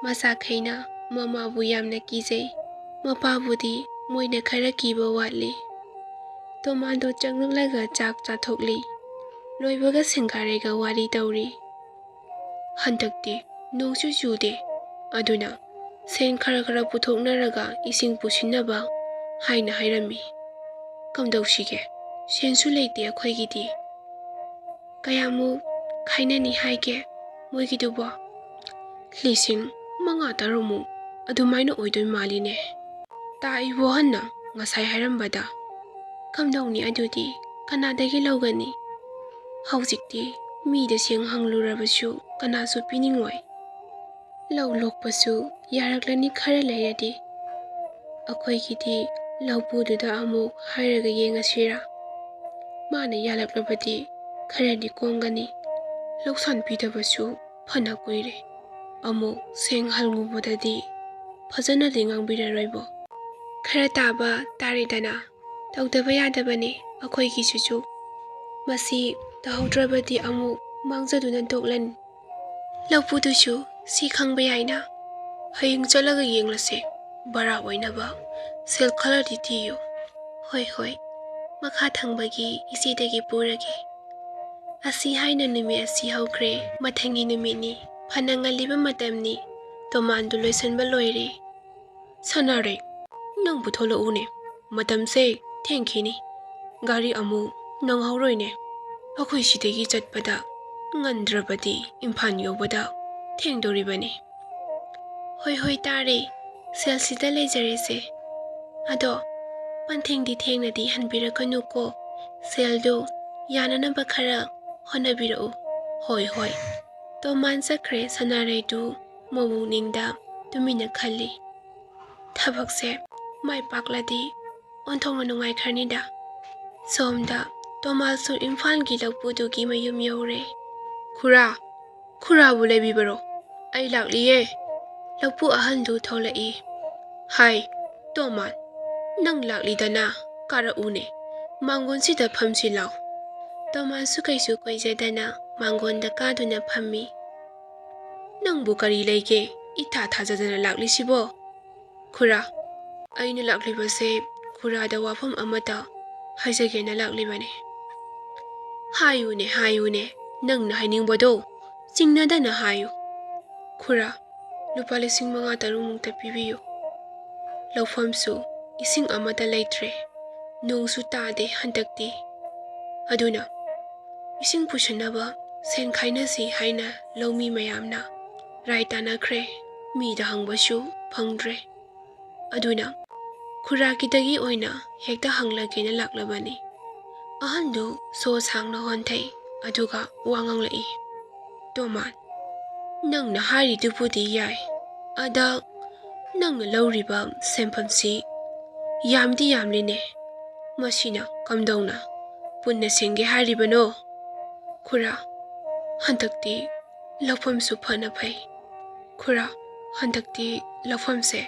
ꯃꯆꯥꯈꯩꯅ ꯃꯃꯥꯕꯨ ꯌꯥꯝꯅ ꯀꯤꯖꯩ꯫ ꯃꯄꯥꯕꯨꯗꯤ ꯃꯣꯏꯅ ꯈꯔ ꯀꯤꯕ ꯋꯥꯠꯂꯤ꯫ ꯇꯣꯃꯥꯟꯗꯣ ꯆꯪꯂꯛꯂꯒ ꯆꯥꯛ ꯆꯥꯊꯣꯛꯂꯤ꯫ ꯂꯣꯏꯕꯒ ꯁꯦꯡꯒꯥꯔꯦꯒ ꯋꯥꯔꯤ ꯇꯧꯔꯤ꯫ "ꯍꯟꯗꯛꯇꯤ ꯅꯣꯡꯁꯨ ꯆꯨꯗꯦ, ꯑꯗꯨꯅ ꯁꯦꯟ ꯈꯔ ꯈꯔ ꯄꯨꯊꯣꯛꯅꯔꯒ ꯏꯁꯤꯡ ꯄꯨꯁꯤꯟꯅꯕ ꯍꯥꯏꯅ ꯍꯥꯏꯔꯝꯃꯤ꯫ ꯀꯝꯗꯧꯁꯤꯒꯦ? ꯁꯦꯟꯁꯨ ꯂꯩꯇꯦ ꯑꯩꯈꯣꯏꯒꯤꯗꯤ꯫" "ꯀꯌꯥꯃꯨꯛ ꯈꯥꯏꯅꯅꯤ ꯍꯥꯏꯒꯦ ꯃꯣꯏꯒꯤꯗꯨꯕꯣ?" "ꯂꯤꯁꯤꯡ ꯃꯉꯥ ꯇꯔꯨꯛꯃꯨꯛ ꯑꯗꯨꯃꯥꯏꯅ ꯑꯣꯏꯗꯣꯏ ꯃꯥꯜꯂꯤꯅꯦ, ꯇꯥ ꯏꯕꯣꯍꯟꯅ ꯉꯁꯥꯏ ꯍꯥꯏꯔꯝꯕꯗ꯫ ꯀꯝꯗꯧꯅꯤ ꯑꯗꯨꯗꯤ, ꯀꯅꯥꯗꯒꯤ ꯂꯧꯒꯅꯤ? ꯍꯧꯖꯤꯛꯇꯤ ꯃꯤꯗ ꯆꯦꯡ ꯍꯪꯂꯨꯔꯕꯁꯨ ꯀꯅꯥꯁꯨ ꯄꯤꯅꯤꯡꯉꯣꯏ꯫ ꯂꯧ ꯂꯣꯛꯄꯁꯨ ꯌꯥꯔꯛꯂꯅꯤ ꯈꯔ ꯂꯩꯔꯗꯤ꯫ ꯑꯩꯈꯣꯏꯒꯤꯗꯤ ꯂꯧꯄꯨꯗꯨꯗ ꯑꯃꯨꯛ ꯍꯥꯏꯔꯒ ꯌꯦꯡꯉꯁꯤꯔꯥ? ꯃꯥꯅ ꯌꯥꯜꯂꯛꯂꯕꯗꯤ ꯈꯔꯗꯤ ꯀꯣꯝꯒꯅꯤ꯫ ꯂꯧꯁꯥꯟ ꯄꯤꯗꯕꯁꯨ ꯐꯅ ꯀꯨꯏꯔꯦ꯫ ꯑꯃꯨꯛ ꯆꯦꯡ ꯍꯪꯂꯨꯕꯗꯗꯤ ꯐꯖꯅꯗꯤ ꯉꯥꯡꯕꯤꯔꯔꯣꯏꯕꯣ꯫ ꯈꯔ ꯇꯥꯕ ꯇꯥꯔꯦꯗꯅ, ꯇꯧꯗꯕ ꯌꯥꯗꯕꯅꯤ ꯑꯩꯈꯣꯏꯒꯤꯁꯤꯁꯨ꯫ ꯃꯁꯤ ꯇꯧꯍꯧꯗ꯭ꯔꯕꯗꯤ ꯑꯃꯨꯛ ꯃꯥꯡꯖꯗꯨꯅ ꯇꯣꯛꯂꯅꯤ꯫ ꯂꯧꯄꯨꯗꯨꯁꯨ ꯁꯤ ꯈꯪꯕ ꯌꯥꯏꯅ, ꯍꯌꯦꯡ ꯆꯠꯂꯒ ꯌꯦꯡꯂꯁꯦ, ꯚꯔꯥ ꯑꯣꯏꯅꯕ ꯁꯦꯜ ꯈꯔꯗꯤ ꯊꯤꯌꯨ꯫ ꯍꯣꯏ ꯍꯣꯏ, ꯃꯈꯥ ꯊꯪꯕꯒꯤ ꯏꯆꯦꯗꯒꯤ ꯄꯨꯔꯒꯦ꯫ ꯑꯁꯤ ꯍꯥꯏꯅ ꯅꯨꯃꯤꯠ ꯑꯁꯤ ꯍꯧꯈ꯭ꯔꯦ꯫ ꯃꯊꯪꯒꯤ ꯅꯨꯃꯤꯠꯅꯤ꯫ ꯐꯅ ꯉꯜꯂꯤꯕ ꯃꯇꯝꯅꯤ꯫ ꯇꯣꯃꯥꯟꯗꯨ ꯂꯣꯏꯁꯤꯟꯕ ꯂꯣꯏꯔꯦ꯫ ꯁꯅꯥꯔꯩ, ꯅꯪꯕꯨ ꯊꯣꯛꯂꯛꯎꯅꯦ, ꯃꯇꯝꯁꯦ ꯊꯦꯡꯈꯤꯅꯤ꯫ ꯒꯥꯔꯤ ꯑꯃꯨꯛ ꯅꯪꯍꯧꯔꯣꯏꯅꯦ꯫ ꯑꯩꯈꯣꯏ ꯁꯤꯗꯒꯤ ꯆꯠꯄꯗ ꯉꯟꯗ꯭ꯔꯕꯗꯤ ꯏꯝꯐꯥꯜ ꯌꯧꯕꯗ ꯊꯦꯡꯗꯣꯔꯤꯕꯅꯤ꯫ ꯍꯣꯏ ꯍꯣꯏ, ꯇꯥꯔꯦ꯫ ꯁꯦꯜꯁꯤꯗ ꯂꯩꯖꯔꯦꯁꯦ꯫ ꯑꯗꯣ ꯄꯟꯊꯦꯡꯗꯤ ꯊꯦꯡꯅꯗꯤ ꯍꯟꯕꯤꯔꯛꯀꯅꯨꯀꯣ꯫ ꯁꯦꯜꯗꯣ ꯌꯥꯅꯅꯕ ꯈꯔ ꯍꯣꯠꯅꯕꯤꯔꯛꯎ꯫ ꯍꯣꯏ ꯍꯣꯏ꯫ ꯇꯣꯃꯥꯟ ꯆꯠꯈ꯭ꯔꯦ꯫ ꯁꯅꯥꯔꯩꯗꯨ ꯃꯕꯨꯛꯅꯤꯡꯗ ꯇꯨꯃꯤꯟꯅ ꯈꯜꯂꯤ꯫ ꯊꯕꯛꯁꯦ ꯃꯥꯏ ꯄꯥꯛꯂꯗꯤ ꯑꯣꯟꯊꯣꯛꯅ ꯅꯨꯡꯉꯥꯏꯈ꯭ꯔꯅꯤꯗ꯫ ꯁꯣꯝꯗ ꯇꯣꯃꯥꯟꯁꯨ ꯏꯝꯐꯥꯜꯒꯤ ꯂꯧꯄꯨꯗꯨꯒꯤ ꯃꯌꯨꯝ ꯌꯧꯔꯦ꯫ "ꯈꯨꯔꯥ, ꯈꯨꯔꯥꯕꯨ ꯂꯩꯕꯤꯕꯔꯣ? ꯑꯩ ꯂꯥꯛꯂꯤꯌꯦ꯫" ꯂꯧꯄꯨ ꯑꯍꯟꯗꯨ ꯊꯣꯛꯂꯛꯏ꯫ "ꯍꯥꯏ, ꯇꯣꯃꯥꯟ, ꯅꯪ ꯂꯥꯛꯂꯤꯗꯅ, ꯀꯥꯔꯛꯎꯅꯦ, ꯃꯥꯡꯒꯣꯟꯁꯤꯗ ꯐꯝꯁꯤ ꯂꯥꯎ꯫" ꯇꯣꯃꯥꯟꯁꯨ ꯀꯩꯁꯨ ꯀꯣꯏꯖꯗꯅ ꯃꯥꯡꯒꯣꯟꯗ ꯀꯥꯗꯨꯅ ꯐꯝꯃꯤ꯫ "ꯅꯪꯕꯨ ꯀꯔꯤ ꯂꯩꯒꯦ, ꯏꯊꯥ ꯊꯥꯖꯗꯅ ꯂꯥꯛꯂꯤꯁꯤꯕꯣ?" "ꯈꯨꯔꯥ, ꯑꯩꯅ ꯂꯥꯛꯂꯤꯕꯁꯦ ꯈꯨꯔꯥꯗ ꯋꯥꯐꯝ ꯑꯃꯇ ꯍꯥꯏꯖꯒꯦꯅ ꯂꯥꯛꯂꯤꯕꯅꯤ꯫" "ꯍꯥꯏꯌꯨꯅꯦ, ꯍꯥꯏꯌꯨꯅꯦ, ꯅꯪꯅ ꯍꯥꯏꯅꯤꯡꯕꯗꯣ ꯆꯤꯡꯅꯗꯅ ꯍꯥꯏꯌꯨ꯫" "ꯈꯨꯔꯥ, ꯂꯨꯄꯥ ꯂꯤꯁꯤꯡ ꯃꯉꯥ ꯇꯔꯨꯛꯃꯨꯛꯇ ꯄꯤꯕꯤꯌꯨ꯫ ꯂꯧꯐꯝꯁꯨ ꯏꯁꯤꯡ ꯑꯃꯠꯇ ꯂꯩꯇ꯭ꯔꯦ, ꯅꯣꯡꯁꯨ ꯇꯥꯗꯦ ꯍꯟꯗꯛꯇꯤ꯫ ꯑꯗꯨꯅ ꯏꯁꯤꯡ ꯄꯨꯁꯤꯟꯅꯕ ꯁꯦꯟ ꯈꯥꯏꯅꯁꯤ ꯍꯥꯏꯅ ꯂꯧꯃꯤ ꯃꯌꯥꯝꯅ ꯔꯥꯏ ꯇꯥꯅꯈ꯭ꯔꯦ, ꯃꯤꯗ ꯍꯪꯕꯁꯨ ꯐꯪꯗ꯭ꯔꯦ꯫ ꯑꯗꯨꯅ ꯈꯨꯔꯥꯒꯤꯗꯒꯤ ꯑꯣꯏꯅ ꯍꯦꯛꯇ ꯍꯪꯂꯒꯦꯅ ꯂꯥꯛꯂꯕꯅꯤ꯫" ꯑꯍꯟꯗꯨ ꯁꯣ ꯁꯥꯡꯅ ꯍꯣꯟꯊꯩ, ꯑꯗꯨꯒ ꯋꯥ ꯉꯥꯡꯂꯛꯏ꯫ "ꯇꯣꯃꯥꯟ, ꯅꯪꯅ ꯍꯥꯏꯔꯤꯗꯨꯕꯨꯗꯤ ꯌꯥꯏ, ꯑꯗ ꯅꯪꯅ ꯂꯧꯔꯤꯕ ꯁꯦꯟꯐꯝꯁꯤ ꯌꯥꯝꯗꯤ ꯌꯥꯝꯂꯤꯅꯦ꯫ ꯃꯁꯤꯅ ꯀꯝꯗꯧꯅ ꯄꯨꯟꯅ ꯁꯤꯡꯒꯦ ꯍꯥꯏꯔꯤꯕꯅꯣ?" "ꯈꯨꯔꯥ, ꯍꯟꯗꯛꯇꯤ ꯂꯧꯐꯝꯁꯨ ꯐꯅ ꯐꯩ꯫ ꯈꯨꯔꯥ, ꯍꯟꯗꯛꯇꯤ ꯂꯧꯐꯝꯁꯦ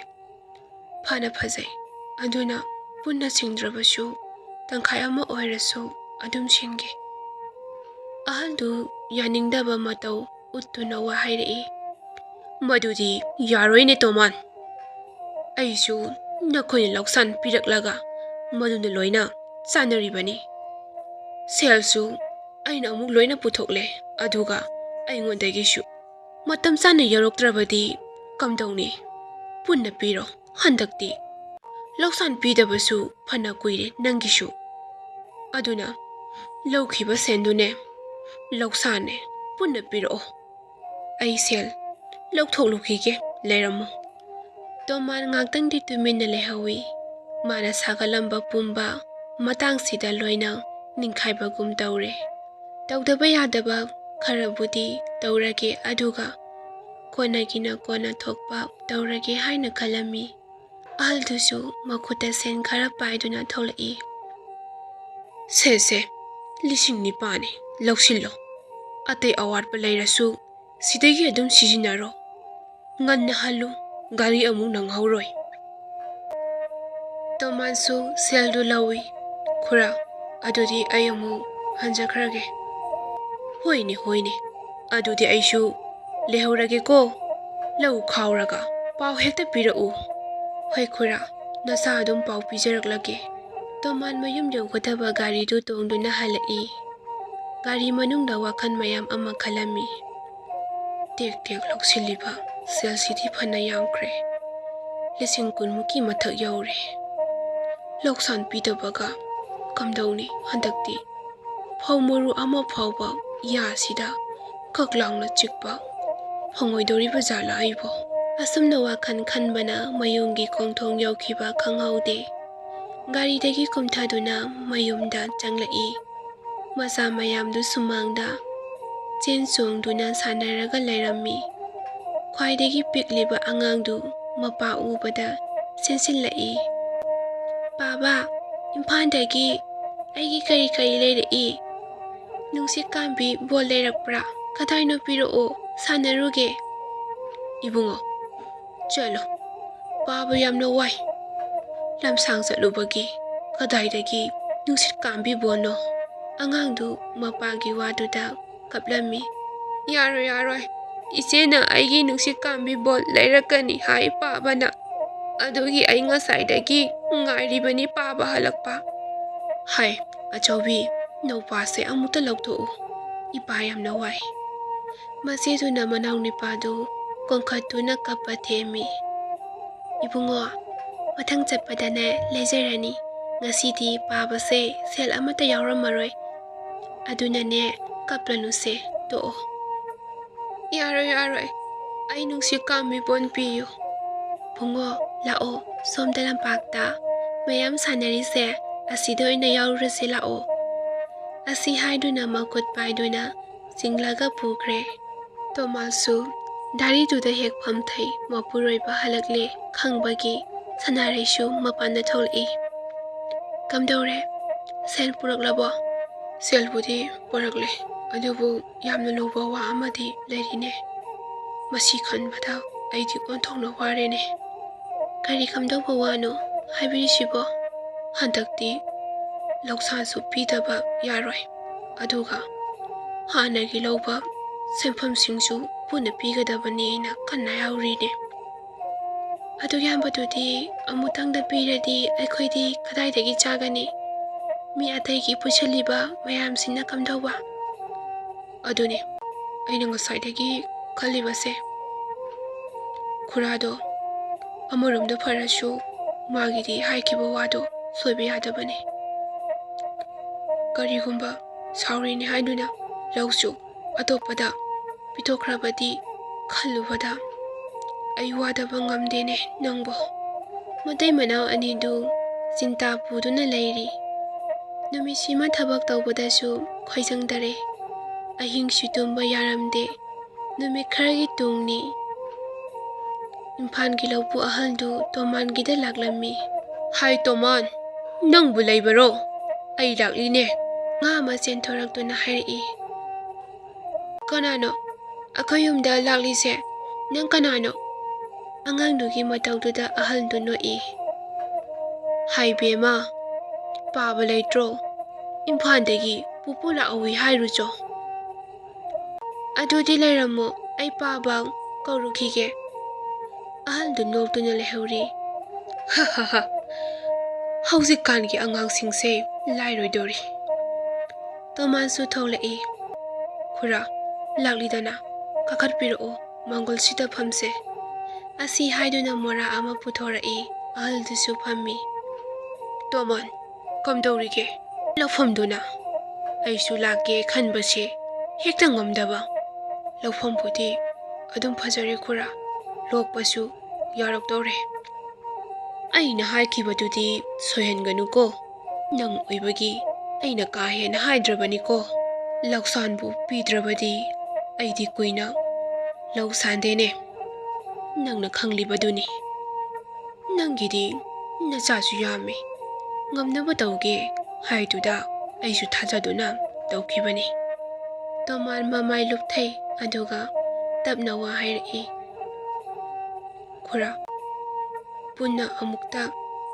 ꯐꯅ ꯐꯖꯩ, ꯑꯗꯨꯅ ꯄꯨꯟꯅ ꯁꯤꯡꯗ꯭ꯔꯕꯁꯨ ꯇꯪꯈꯥꯏ ꯑꯃ ꯑꯣꯏꯔꯁꯨ ꯑꯗꯨꯝ ꯁꯤꯡꯒꯦ꯫ ꯑꯍꯜꯗꯨ ꯌꯥꯅꯤꯡꯗꯕ ꯃꯇꯧ ꯎꯠꯇꯨꯅ ꯋꯥ ꯍꯥꯏꯔꯛꯏ꯫ "ꯃꯗꯨꯗꯤ ꯌꯥꯔꯣꯏꯅꯦ ꯇꯣꯃꯥꯟ, ꯑꯩꯁꯨ ꯅꯈꯣꯏꯅ ꯂꯧꯁꯥꯟ ꯄꯤꯔꯛꯂꯒ ꯃꯗꯨꯅ ꯂꯣꯏꯅ ꯆꯥꯅꯔꯤꯕꯅꯤ꯫ ꯁꯦꯜꯁꯨ ꯑꯩꯅ ꯑꯃꯨꯛ ꯂꯣꯏꯅ ꯄꯨꯊꯣꯛꯂꯦ, ꯑꯗꯨꯒ ꯑꯩꯉꯣꯟꯗꯒꯤꯁꯨ ꯃꯇꯝ ꯆꯥꯅ ꯌꯧꯔꯛꯇ꯭ꯔꯕꯗꯤ ꯀꯝꯗꯧꯅꯤ? ꯄꯨꯟꯅ ꯄꯤꯔꯣ ꯍꯟꯗꯛꯇꯤ꯫ ꯂꯧꯁꯥꯟ ꯄꯤꯗꯕꯁꯨ ꯐꯅ ꯀꯨꯏꯔꯦ ꯅꯪꯒꯤꯁꯨ꯫ ꯑꯗꯨꯅ ꯂꯧꯈꯤꯕ ꯁꯦꯟꯗꯨꯅꯦ ꯂꯧꯁꯥꯟꯅꯦ, ꯄꯨꯟꯅ ꯄꯤꯔꯛꯑꯣ꯫ ꯑꯩ ꯁꯦꯜ ꯂꯧꯊꯣꯛꯂꯨꯈꯤꯒꯦ, ꯂꯩꯔꯝꯃꯣ꯫" ꯇꯣꯃꯥꯟ ꯉꯥꯛꯇꯪꯗꯤ ꯇꯨꯃꯤꯟꯅ ꯂꯩꯍꯧꯏ꯫ ꯃꯥꯅ ꯁꯥꯒꯠꯂꯝꯕ ꯄꯨꯝꯕ ꯃꯇꯥꯡꯁꯤꯗ ꯂꯣꯏꯅ ꯅꯤꯡꯈꯥꯏꯕꯒꯨꯝ ꯇꯧꯔꯦ꯫ ꯇꯧꯗꯕ ꯌꯥꯗꯕ ꯈꯔꯕꯨꯗꯤ ꯇꯧꯔꯒꯦ, ꯑꯗꯨꯒ ꯀꯣꯟꯅꯒꯤꯅ ꯀꯣꯟꯅ ꯊꯣꯛꯄ ꯇꯧꯔꯒꯦ ꯍꯥꯏꯅ ꯈꯜꯂꯝꯃꯤ꯫ ꯑꯍꯜꯗꯨꯁꯨ ꯃꯈꯨꯠꯇ ꯁꯦꯟ ꯈꯔ ꯄꯥꯏꯗꯨꯅ ꯊꯣꯛꯂꯛꯏ꯫ "ꯁꯦ ꯁꯦ, ꯂꯤꯁꯤꯡ ꯅꯤꯄꯥꯟꯅꯤ, ꯂꯧꯁꯤꯜꯂꯣ꯫ ꯑꯇꯩ ꯑꯋꯥꯠꯄ ꯂꯩꯔꯁꯨ ꯁꯤꯗꯒꯤ ꯑꯗꯨꯝ ꯁꯤꯖꯤꯟꯅꯔꯣ꯫ ꯉꯟꯅ ꯍꯜꯂꯨ, ꯒꯥꯔꯤ ꯑꯃꯨꯛ ꯅꯪꯍꯧꯔꯣꯏ꯫" ꯇꯣꯃꯥꯟꯁꯨ ꯁꯦꯜꯗꯨ ꯂꯧꯏ꯫ "ꯈꯨꯔꯥ, ꯑꯗꯨꯗꯤ ꯑꯩ ꯑꯃꯨꯛ ꯍꯟꯖꯈ꯭ꯔꯒꯦ꯫" "ꯍꯣꯏꯅꯦ, ꯍꯣꯏꯅꯦ, ꯑꯗꯨꯗꯤ ꯑꯩꯁꯨ ꯂꯩꯍꯧꯔꯒꯦꯀꯣ꯫ ꯂꯧ ꯈꯥꯎꯔꯒ ꯄꯥꯎ ꯍꯦꯛꯇ ꯄꯤꯔꯛꯎ꯫" "ꯍꯣꯏ ꯈꯨꯔꯥ, ꯅꯁꯥ ꯑꯗꯨꯝ ꯄꯥꯎ ꯄꯤꯖꯔꯛꯂꯒꯦ꯫" ꯇꯣꯃꯥꯟ ꯃꯌꯨꯝ ꯌꯧꯒꯗꯕ ꯒꯥꯔꯤꯗꯨ ꯇꯣꯡꯗꯨꯅ ꯍꯜꯂꯛꯏ꯫ ꯒꯥꯔꯤ ꯃꯅꯨꯡꯗ ꯋꯥꯈꯜ ꯃꯌꯥꯝ ꯑꯃ ꯈꯜꯂꯝꯃꯤ꯫ ꯇꯦꯛ ꯇꯦꯛ ꯂꯧꯁꯤꯜꯂꯤꯕ ꯁꯦꯜꯁꯤꯗꯤ ꯐꯅ ꯌꯥꯝꯈ꯭ꯔꯦ꯫ ꯂꯤꯁꯤꯡ ꯀꯨꯟꯃꯨꯛꯀꯤ ꯃꯊꯛ ꯌꯧꯔꯦ꯫ ꯂꯧꯁꯥꯟ ꯄꯤꯗꯕꯒ ꯀꯝꯗꯧꯅꯤ ꯍꯟꯗꯛꯇꯤ? ꯐꯧ ꯃꯔꯨ ꯑꯃ ꯐꯥꯎꯕ ꯌꯥꯁꯤꯗ ꯀꯛ ꯂꯥꯎꯅ ꯆꯤꯛꯄ ꯐꯪꯉꯣꯏꯗꯧꯔꯤꯕ ꯖꯥꯠꯂꯥ ꯑꯩꯕꯣ? ꯑꯁꯨꯝꯅ ꯋꯥꯈꯜ ꯈꯟꯕꯅ ꯃꯌꯨꯝꯒꯤ ꯈꯣꯡꯊꯣꯡ ꯌꯧꯈꯤꯕ ꯈꯪꯍꯧꯗꯦ꯫ ꯒꯥꯔꯤꯗꯒꯤ ꯀꯨꯝꯊꯗꯨꯅ ꯃꯌꯨꯝꯗ ꯆꯪꯂꯛꯏ꯫ ꯃꯆꯥ ꯃꯌꯥꯝꯗꯨ ꯁꯨꯃꯥꯡꯗ ꯆꯦꯟ ꯆꯣꯡꯗꯨꯅ ꯁꯥꯟꯅꯔꯒ ꯂꯩꯔꯝꯃꯤ꯫ ꯈ꯭ꯋꯥꯏꯗꯒꯤ ꯄꯤꯛꯂꯤꯕ ꯑꯉꯥꯡꯗꯨ ꯃꯄꯥ ꯎꯕꯗ ꯆꯦꯟꯁꯤꯜꯂꯛꯏ꯫ "ꯄꯥꯕꯥ, ꯏꯝꯐꯥꯜꯗꯒꯤ ꯑꯩꯒꯤ ꯀꯔꯤ ꯀꯔꯤ ꯂꯩꯔꯛꯏ꯫ ꯅꯨꯡꯁꯤꯠ ꯀꯥꯝꯕꯤ ꯕꯣꯜ ꯂꯩꯔꯛꯄ꯭ꯔꯥ? ꯀꯗꯥꯏꯅꯣ ꯄꯤꯔꯛꯑꯣ, ꯁꯥꯟꯅꯔꯨꯒꯦ꯫" "ꯏꯕꯨꯡꯉꯣ, ꯆꯠꯂꯣ, ꯄꯥꯕ ꯌꯥꯝꯅ ꯋꯥꯏ꯫ ꯂꯝꯁꯥꯡ ꯆꯠꯂꯨꯕꯒꯤ ꯀꯗꯥꯏꯗꯒꯤ ꯅꯨꯡꯁꯤꯠ ꯀꯥꯝꯕꯤ ꯕꯣꯟꯅꯣ?" ꯑꯉꯥꯡꯗꯨ ꯃꯄꯥꯒꯤ ꯋꯥꯗꯨꯗ ꯀꯞꯂꯝꯃꯤ꯫ "ꯌꯥꯔꯣꯏ, ꯌꯥꯔꯣꯏ, ꯏꯆꯦꯅ ꯑꯩꯒꯤ ꯅꯨꯡꯁꯤꯠ ꯀꯥꯝꯕꯤ ꯕꯣꯟ ꯂꯩꯔꯛꯀꯅꯤ ꯍꯥꯏ ꯄꯥꯕꯅ, ꯑꯗꯨꯒꯤ ꯑꯩ ꯉꯁꯥꯏꯗꯒꯤ ꯉꯥꯏꯔꯤꯕꯅꯤ ꯄꯥꯕ ꯍꯜꯂꯛꯄ꯫ ꯍꯥꯏ, ꯑꯆꯧꯕꯤ, ꯅꯧꯄꯥꯁꯦ ꯑꯃꯨꯛꯇ ꯂꯧꯊꯣꯛꯎ, ꯏꯄꯥ ꯌꯥꯝꯅ ꯋꯥꯏ꯫" ꯃꯆꯦꯗꯨꯅ ꯃꯅꯥꯎ ꯅꯨꯄꯥꯗꯨ ꯀꯣꯟꯈꯠꯇꯨꯅ ꯀꯞꯄ ꯊꯦꯝꯃꯤ꯫ "ꯏꯕꯨꯡꯉꯣ, ꯃꯊꯪ ꯆꯠꯄꯗꯅꯦ ꯂꯩꯖꯔꯅꯤ꯫ ꯉꯁꯤꯗꯤ ꯄꯥꯕꯁꯦ ꯁꯦꯜ ꯑꯃꯠꯇ ꯌꯥꯎꯔꯝꯃꯔꯣꯏ꯫ ꯑꯗꯨꯅꯅꯦ, ꯀꯞꯂꯅꯨꯁꯦ, ꯇꯣꯛꯑꯣ꯫" "ꯌꯥꯔꯣꯏ, ꯌꯥꯔꯣꯏ, ꯑꯩ ꯅꯨꯡꯁꯤꯠ ꯀꯥꯝꯕꯤ ꯕꯣꯟ ꯄꯤꯌꯨ꯫" "ꯕꯨꯡꯉꯣ, ꯂꯥꯛꯑꯣ, ꯁꯣꯝꯗ ꯂꯝꯄꯥꯛꯇ ꯃꯌꯥꯝ ꯁꯥꯟꯅꯔꯤꯁꯦ, ꯑꯁꯤꯗ ꯑꯣꯏꯅ ꯌꯥꯎꯔꯨꯔꯁꯦ, ꯂꯥꯛꯑꯣ꯫" ꯑꯁꯤ ꯍꯥꯏꯗꯨꯅ ꯃꯈꯨꯠ ꯄꯥꯏꯗꯨꯅ ꯆꯤꯡꯂꯒ ꯄꯨꯈ꯭ꯔꯦ꯫ ꯇꯣꯃꯥꯁꯁꯨ ꯗꯥꯔꯤꯗꯨꯗ ꯍꯦꯛ ꯐꯝꯊꯩ꯫ ꯃꯄꯨꯔꯣꯏꯕ ꯍꯜꯂꯛꯂꯦ ꯈꯪꯕꯒꯤ ꯁꯅꯥꯔꯩꯁꯨ ꯃꯄꯥꯟꯗ ꯊꯣꯛꯂꯛꯏ꯫ "ꯀꯝꯗꯧꯔꯦ? ꯁꯦꯜ ꯄꯨꯔꯛꯂꯕꯣ?" "ꯁꯦꯜꯕꯨꯗꯤ ꯄꯨꯔꯛꯂꯦ, ꯑꯗꯨꯕꯨ ꯌꯥꯝꯅ ꯂꯨꯕ ꯋꯥ ꯑꯃꯗꯤ ꯂꯩꯔꯤꯅꯦ꯫ ꯃꯁꯤ ꯈꯟꯕꯗ ꯑꯩꯗꯤ ꯑꯣꯟꯊꯣꯛꯅ ꯋꯥꯔꯦꯅꯦ꯫" "ꯀꯔꯤ ꯀꯝꯗꯧꯕ ꯋꯥꯅꯣ ꯍꯥꯏꯕꯤꯔꯤꯁꯤꯕꯣ?" "ꯍꯟꯗꯛꯇꯤ ꯂꯧꯁꯥꯟꯁꯨ ꯄꯤꯗꯕ ꯌꯥꯔꯣꯏ, ꯑꯗꯨꯒ ꯍꯥꯟꯅꯒꯤ ꯂꯧꯕ ꯁꯦꯟꯐꯝꯁꯤꯡꯁꯨ ꯄꯨꯟꯅ ꯄꯤꯒꯗꯕꯅꯦꯅ ꯀꯟꯅ ꯍꯥꯏꯍꯧꯔꯤꯅꯦ꯫ ꯑꯗꯨ ꯌꯥꯝꯕꯗꯨꯗꯤ ꯑꯃꯨꯛꯇꯪꯗ ꯄꯤꯔꯗꯤ ꯑꯩꯈꯣꯏꯗꯤ ꯀꯗꯥꯏꯗꯒꯤ ꯆꯥꯒꯅꯤ? ꯃꯤ ꯑꯇꯩꯒꯤ ꯄꯨꯁꯤꯜꯂꯤꯕ ꯃꯌꯥꯝꯁꯤꯅ ꯀꯝꯗꯧꯕ?" "ꯑꯗꯨꯅꯤ ꯑꯩꯅ ꯉꯁꯥꯏꯗꯒꯤ ꯈꯜꯂꯤꯕꯁꯦ꯫ ꯈꯨꯔꯥꯗꯣ ꯑꯃꯔꯣꯝꯗ ꯐꯔꯁꯨ, ꯃꯥꯒꯤꯗꯤ ꯍꯥꯏꯈꯤꯕ ꯋꯥꯗꯣ ꯁꯣꯏꯕ ꯌꯥꯗꯕꯅꯤ꯫ ꯀꯔꯤꯒꯨꯝꯕ ꯁꯥꯎꯔꯤꯅꯤ ꯍꯥꯏꯗꯨꯅ ꯂꯧꯁꯨ ꯑꯇꯣꯞꯄꯗ ꯄꯤꯊꯣꯛꯈ꯭ꯔꯕꯗꯤ ꯈꯜꯂꯨꯕꯗ ꯑꯩ ꯋꯥꯗꯕ ꯉꯝꯗꯦꯅꯦ ꯅꯪꯕꯣ꯫" ꯃꯇꯩ ꯃꯅꯥꯎ ꯑꯅꯤꯗꯨ ꯆꯤꯟꯇꯥ ꯄꯨꯗꯨꯅ ꯂꯩꯔꯤ꯫ ꯅꯨꯃꯤꯠꯁꯤꯃ ꯊꯕꯛ ꯇꯧꯕꯗꯁꯨ ꯈꯣꯏꯖꯪꯗꯔꯦ꯫ ꯑꯍꯤꯡꯁꯨ ꯇꯨꯝꯕ ꯌꯥꯔꯝꯗꯦ꯫ ꯅꯨꯃꯤꯠ ꯈꯔꯒꯤ ꯇꯨꯡꯅꯤ꯫ ꯏꯝꯐꯥꯜꯒꯤ ꯂꯧꯄꯨ ꯑꯍꯜꯗꯨ ꯇꯣꯃꯥꯟꯒꯤꯗ ꯂꯥꯛꯂꯝꯃꯤ꯫ "ꯍꯥꯏ ꯇꯣꯃꯥꯟ, ꯅꯪꯕꯨ ꯂꯩꯕꯔꯣ? ꯑꯩ ꯂꯥꯛꯂꯤꯅꯦ꯫" ꯉꯥ ꯑꯃ ꯆꯦꯟꯊꯣꯔꯛꯇꯨꯅ ꯍꯥꯏꯔꯛꯏ꯫ "ꯀꯅꯥꯅꯣ ꯑꯩꯈꯣꯏ ꯌꯨꯝꯗ ꯂꯥꯛꯂꯤꯁꯦ? ꯅꯪ ꯀꯅꯥꯅꯣ?" ꯑꯉꯥꯡꯗꯨꯒꯤ ꯃꯇꯧꯗꯨꯗ ꯑꯍꯜꯗꯨ ꯅꯣꯛꯏ꯫ "ꯍꯥꯏꯕꯦꯝꯃ, ꯄꯥꯕ ꯂꯩꯇ꯭ꯔꯣ? ꯏꯝꯐꯥꯜꯗꯒꯤ ꯄꯨꯄꯨ ꯂꯥꯛꯍꯧꯏ ꯍꯥꯏꯔꯨꯆꯣ꯫ ꯑꯗꯨꯗꯤ ꯂꯩꯔꯝꯃꯣ, ꯑꯩ ꯄꯥꯕ ꯀꯧꯔꯨꯈꯤꯒꯦ꯫" ꯑꯍꯜꯗꯨ ꯅꯣꯛꯇꯨꯅ ꯂꯩꯍꯧꯔꯤ꯫ "ꯍ ꯍ ꯍ, ꯍꯧꯖꯤꯛꯀꯥꯟꯒꯤ ꯑꯉꯥꯡꯁꯤꯡꯁꯦ ꯂꯥꯏꯔꯣꯏꯗꯧꯔꯤ꯫" ꯇꯣꯃꯥꯟꯁꯨ ꯊꯣꯛꯂꯛꯏ꯫ "ꯈꯨꯔꯥ, ꯂꯥꯛꯂꯤꯗꯅ, ꯀꯥꯈꯠꯄꯤꯔꯛꯑꯣ, ꯃꯥꯡꯒꯣꯜꯁꯤꯗ ꯐꯝꯁꯦ꯫" ꯑꯁꯤ ꯍꯥꯏꯗꯨꯅ ꯃꯣꯔꯥ ꯑꯃ ꯄꯨꯊꯣꯔꯛꯏ꯫ ꯑꯍꯜꯗꯨꯁꯨ ꯐꯝꯃꯤ꯫ "ꯇꯣꯃꯥꯟ, ꯀꯝꯗꯧꯔꯤꯒꯦ? ꯂꯧꯐꯝꯗꯨꯅ ꯑꯩꯁꯨ ꯂꯥꯛꯀꯦ ꯈꯟꯕꯁꯦ ꯍꯦꯛꯇ ꯉꯝꯗꯕ꯫ ꯂꯧꯐꯝꯕꯨꯗꯤ ꯑꯗꯨꯝ ꯐꯖꯔꯦ ꯈꯨꯔꯥ, ꯂꯣꯛꯄꯁꯨ ꯌꯥꯔꯛꯇꯧꯔꯦ꯫ ꯑꯩꯅ ꯍꯥꯏꯈꯤꯕꯗꯨꯗꯤ ꯁꯣꯏꯍꯟꯒꯅꯨꯀꯣ꯫ ꯅꯪ ꯑꯣꯏꯕꯒꯤ ꯑꯩꯅ ꯀꯥ ꯍꯦꯟꯅ ꯍꯥꯏꯗ꯭ꯔꯕꯅꯤꯀꯣ꯫ ꯂꯧꯁꯥꯟꯕꯨ ꯄꯤꯗ꯭ꯔꯕꯗꯤ ꯑꯩꯗꯤ ꯀꯨꯏꯅ ꯂꯧ ꯁꯥꯟꯗꯦꯅꯦ꯫ ꯅꯪꯅ ꯈꯪꯂꯤꯕꯗꯨꯅꯤ꯫ ꯅꯪꯒꯤꯗꯤ ꯅꯆꯥꯁꯨ ꯌꯥꯝꯃꯤ꯫ ꯉꯝꯅꯕ ꯇꯧꯒꯦ ꯍꯥꯏꯗꯨꯗ ꯑꯩꯁꯨ ꯊꯥꯖꯗꯨꯅ ꯇꯧꯈꯤꯕꯅꯤ꯫" ꯇꯣꯃꯥꯟ ꯃꯃꯥꯏ ꯂꯨꯞꯊꯩ, ꯑꯗꯨꯒ ꯇꯞꯅ ꯋꯥ ꯍꯥꯏꯔꯛꯏ꯫ "ꯈꯨꯔꯥ, ꯄꯨꯟꯅ ꯑꯃꯨꯛꯇ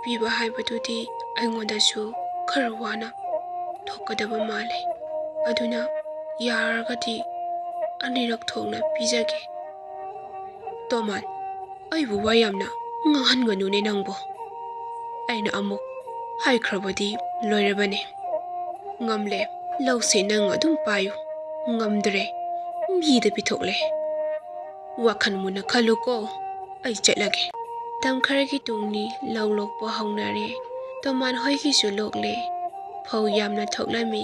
ꯄꯤꯕ ꯍꯥꯏꯕꯗꯨꯗꯤ ꯑꯩꯉꯣꯟꯗꯁꯨ ꯈꯔ ꯋꯥꯅ ꯊꯣꯛꯀꯗꯕ ꯃꯥꯜꯂꯦ꯫ ꯑꯗꯨꯅ ꯌꯥꯔꯒꯗꯤ ꯑꯅꯤꯔꯛ ꯊꯣꯛꯅ ꯄꯤꯖꯒꯦ꯫" "ꯇꯣꯃꯥꯟ, ꯑꯩꯕꯨ ꯋꯥ ꯌꯥꯝꯅ ꯉꯥꯡꯍꯟꯒꯅꯨꯅꯦ ꯅꯪꯕꯨ꯫ ꯑꯩꯅ ꯑꯃꯨꯛ ꯍꯥꯏꯈ꯭ꯔꯕꯗꯤ ꯂꯣꯏꯔꯕꯅꯦ꯫ ꯉꯝꯂꯦ, ꯂꯧꯁꯦ ꯅꯪ ꯑꯗꯨꯝ ꯄꯥꯏꯌꯨ꯫ ꯉꯝꯗ꯭ꯔꯦ, ꯃꯤꯗ ꯄꯤꯊꯣꯛꯂꯦ꯫ ꯋꯥꯈꯜ ꯃꯨꯟꯅ ꯈꯜꯂꯨꯀꯣ, ꯑꯩ ꯆꯠꯂꯒꯦ꯫" ꯃꯇꯝ ꯈꯔꯒꯤ ꯇꯨꯡꯅꯤ꯫ ꯂꯧ ꯂꯣꯛꯄ ꯍꯧꯅꯔꯦ꯫ ꯇꯣꯃꯥꯟ ꯍꯣꯏꯒꯤꯁꯨ ꯂꯣꯛꯂꯦ꯫ ꯐꯧ ꯌꯥꯝꯅ ꯊꯣꯛꯂꯝꯃꯤ꯫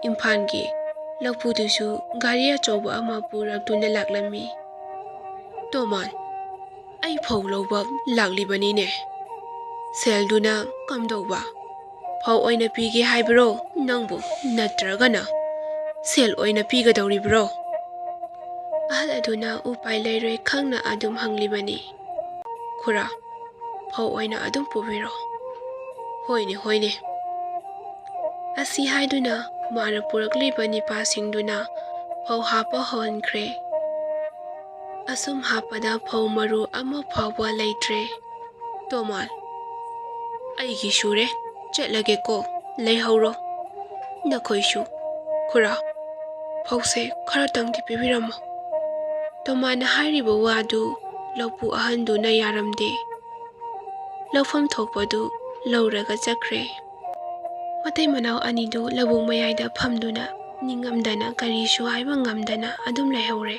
ꯏꯝꯐꯥꯜꯒꯤ ꯂꯧꯄꯨꯗꯨꯁꯨ ꯒꯥꯔꯤ ꯑꯆꯧꯕ ꯑꯃ ꯄꯨꯔꯛꯇꯨꯅ ꯂꯥꯛꯂꯝꯃꯤ꯫ "ꯇꯣꯃꯥꯟ, ꯑꯩ ꯐꯧ ꯂꯧꯕ ꯂꯥꯛꯂꯤꯕꯅꯤꯅꯦ꯫ ꯁꯦꯜꯗꯨꯅ ꯀꯝꯗꯧꯕ? ꯐꯧ ꯑꯣꯏꯅ ꯄꯤꯒꯦ ꯍꯥꯏꯕ꯭ꯔꯣ ꯅꯪꯕꯨ, ꯅꯠꯇ꯭ꯔꯒꯅ ꯁꯦꯜ ꯑꯣꯏꯅ ꯄꯤꯒꯗꯧꯔꯤꯕ꯭ꯔꯣ?" ꯑꯍꯜ ꯑꯗꯨꯅ ꯎꯄꯥꯏ ꯂꯩꯔꯣꯏ ꯈꯪꯅ ꯑꯗꯨꯝ ꯍꯪꯂꯤꯕꯅꯤ꯫ "ꯈꯨꯔꯥ, ꯐꯧ ꯑꯣꯏꯅ ꯑꯗꯨꯝ ꯄꯨꯕꯤꯔꯣ꯫" "ꯍꯣꯏꯅꯦ, ꯍꯣꯏꯅꯦ꯫" ꯑꯁꯤ ꯍꯥꯏꯗꯨꯅ ꯃꯥꯅ ꯄꯨꯔꯛꯂꯤꯕ ꯅꯤꯄꯥꯁꯤꯡꯗꯨꯅ ꯐꯧ ꯍꯥꯞꯄ ꯍꯧꯍꯟꯈ꯭ꯔꯦ꯫ ꯑꯁꯨꯝ ꯍꯥꯞꯄꯗ ꯐꯧ ꯃꯔꯨ ꯑꯃ ꯐꯥꯎꯕ ꯂꯩꯇ꯭ꯔꯦ꯫ "ꯇꯣꯃꯥꯜ, ꯑꯩꯒꯤ ꯁꯨꯔꯦ, ꯆꯠꯂꯒꯦꯀꯣ, ꯂꯩꯍꯧꯔꯣ꯫ ꯅꯈꯣꯏꯁꯨ, ꯈꯨꯔꯥ, ꯐꯧꯁꯦ ꯈꯔꯇꯪꯗꯤ ꯄꯤꯕꯤꯔꯝꯃꯣ"꯫ ꯇꯣꯃꯥꯜꯅ ꯍꯥꯏꯔꯤꯕ ꯋꯥꯗꯨ ꯂꯧꯄꯨ ꯑꯍꯟꯗꯨꯅ ꯌꯥꯔꯝꯗꯦ꯫ ꯂꯧꯐꯝ ꯊꯣꯛꯄꯗꯨ ꯂꯧꯔꯒ ꯆꯠꯈ꯭ꯔꯦ꯫ ꯃꯇꯩ ꯃꯅꯥꯎ ꯑꯅꯤꯗꯨ ꯂꯧꯕꯨꯛ ꯃꯌꯥꯏꯗ ꯐꯝꯗꯨꯅ ꯅꯤꯡꯉꯝꯗꯅ ꯀꯔꯤꯁꯨ ꯍꯥꯏꯕ ꯉꯝꯗꯅ ꯑꯗꯨꯝ ꯂꯩꯍꯧꯔꯦ꯫